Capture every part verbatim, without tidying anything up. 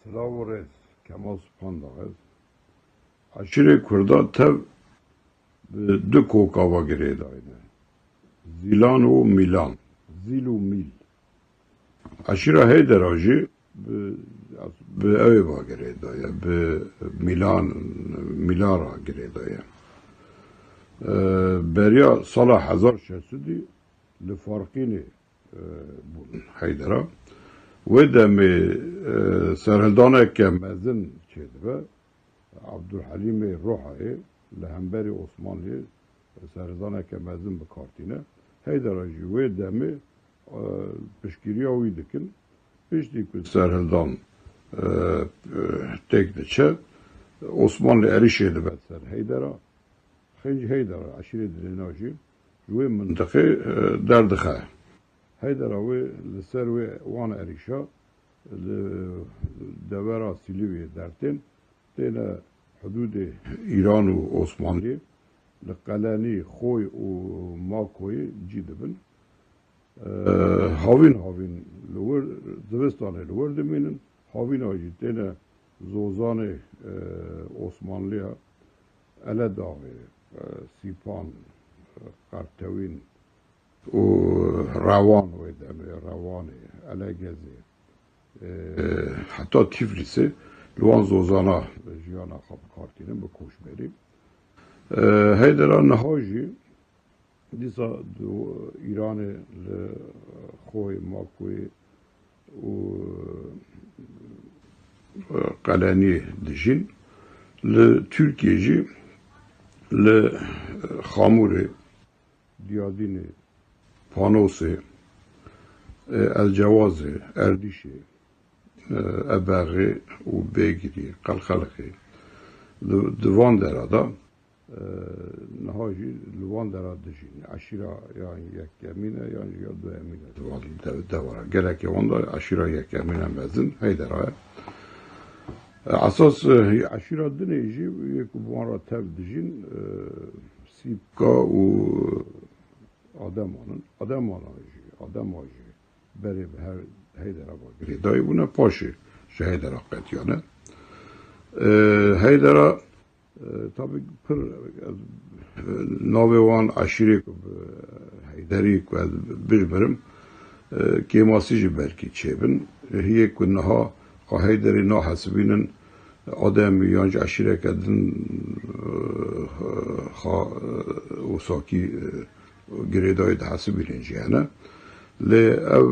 Silav û rêz, Kemal Subhan Daxez. Eşîrê Kurda tev bi du koka ve girêdayne. Zîlan û Mîlan. Zîl û Mîl. Eşîra Heydera jî bi, bi ewê ve girêdaye, bi Mîlan, Mîlan re girêdaye. E, beriya sala hezar şeş sedî li Farqînê e, bûn Heydera. Wê demê, e, serhildaneke mezin çêdibe. Abdulhelîmê Rohayê li hemberî Osmanliyê serhildaneke mezin bi kar tîne. Heydera jî wê demê, e, piştgiriya wî dikin. Piştî ku serhildan, e, e, têk diçe, Osmanlî êrîşê dibe ser Heydera. Xêncî Heydera, eşîrê Dilêna jî ji wê mintiqê, e, derdixe. Heydera wê li ser wê wan êrîşa li devera Sîlîviyê dertên, têne hidûdê Îran û Osmanliyê, li Qelenî, Xoy û Makoyê cî dibin. E, havîn havîn li wir, zivistanê li wir dimînin. Havîna jî têne zozanê, e, Osmanliya, Eledaxê, e, Sîpan, e, Qertewîn û Rewan, wê demê Rewanê, Elegezê, e, heta Tîflîsê li wan zozana jiyana xwe bi kar tînin, bi koçberî. E, Heydera niha jî dîsa di Îranê li Xoyê, Makoyê û Qeleniyê dijîn. Li Tirkiyê jî li Xamûrê, Diyadînê, Panosê, Elcewazê, Erdîşê, Ebeğê û Bêgirî, Qelqelixê, di, di van dera de, e, niha jî li van dera dijîn. Eşîra yan yekemîn e, yan jî ya duyemîn e di van de-, dewara. Gelekê wan de eşîra yekemîn e mezin, Heydera ye. E, esas, e, eşîra dinê jî yê ku bi wan re tev dijîn, e, Sîpka û Ademan in. Ademana jî, Adema jî berê bi her Heydera ve girêdayî bûne, paşê ji Heydera qetiyane. E, Heydera, e, tabî pir, e, navê wan eşîrê ku bi Heyderî ku ez bijmirim, e, kêmasî jî belkî çêbin. Hiyê ku niha xwe Heyderî nahesibînin, Ademî yan jî eşîreke din, e, xwe, e, wisa kî, e, girêdayî dihesibînin jî hene. Lê ev,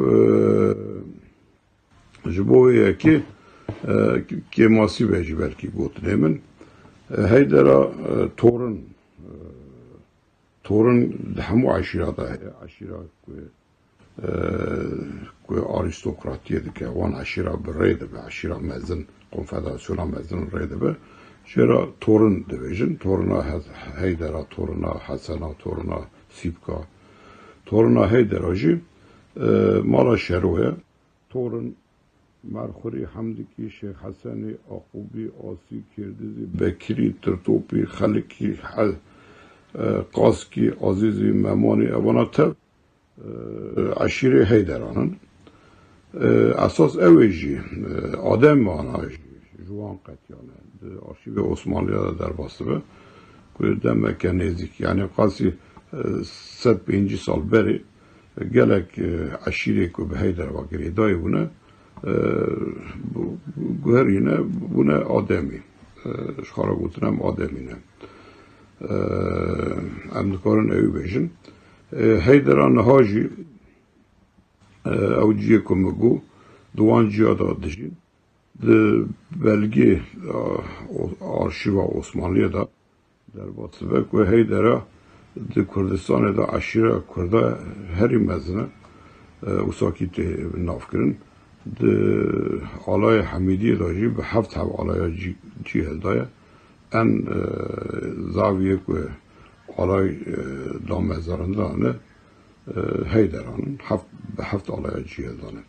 e, ji bo wê yekê, e, kêmasî be jî belkî gotinê min. E, Heydera, e, Torin, e, Torin di hemû eşîra de heye. Eşîra ku, e, ku arîstokratiyê dike, wan eşîra bi rê dibe, eşîra mezin, konfederasyona mezin rê dibe. Jê re Torin dibêjin. Torina He-, Heydera, Torina Hesena, Torina Sîpka. Torina Heydera jî, e, mala Şero ye. Torin, Merxurî, Hemdikî, Şêx Hesenî, Aqûbî, Asî, Kêrdizî, Bekirî, Tirtopî, Xelikî, He-, e, Qaskî, Azîzî, Memanî, evana tev, e, eşîrê Heyderan in. E, esas ew ê jî, e, Ademana jî ji wan qetiyane. Di arşîvê Osmanliya de derbas dibe ku demeke nêzîk, yanî qasî, e, sed pêncî sal berê, gelek, e, eşîrê ku bi Heyder ve girêdayî bûne, e, bu-, guherîne bûne Ademî. E, ji xwe re gotin em Ademî ne. E, em dikarin ewî bêjin. E, Heydera niha jî, e, ew cihê ku min got, di wan ciya de dijîn. Di belgê, e, o-, arşîva Osmanliyê de derbas dibe ku Heydera di Kurdistanê de eşîra Kurda herî mezin e, e, wisa kî tê navkirin. Di Alayê Hemîdiyê de jî bi heft hev alaya cî, cî hildaye. En, e, zaviyê ku alay, e, damezrandina ne, e, Heyderan in. Heft, bi heft alaya cî hildane.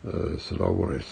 E, silav û rêz.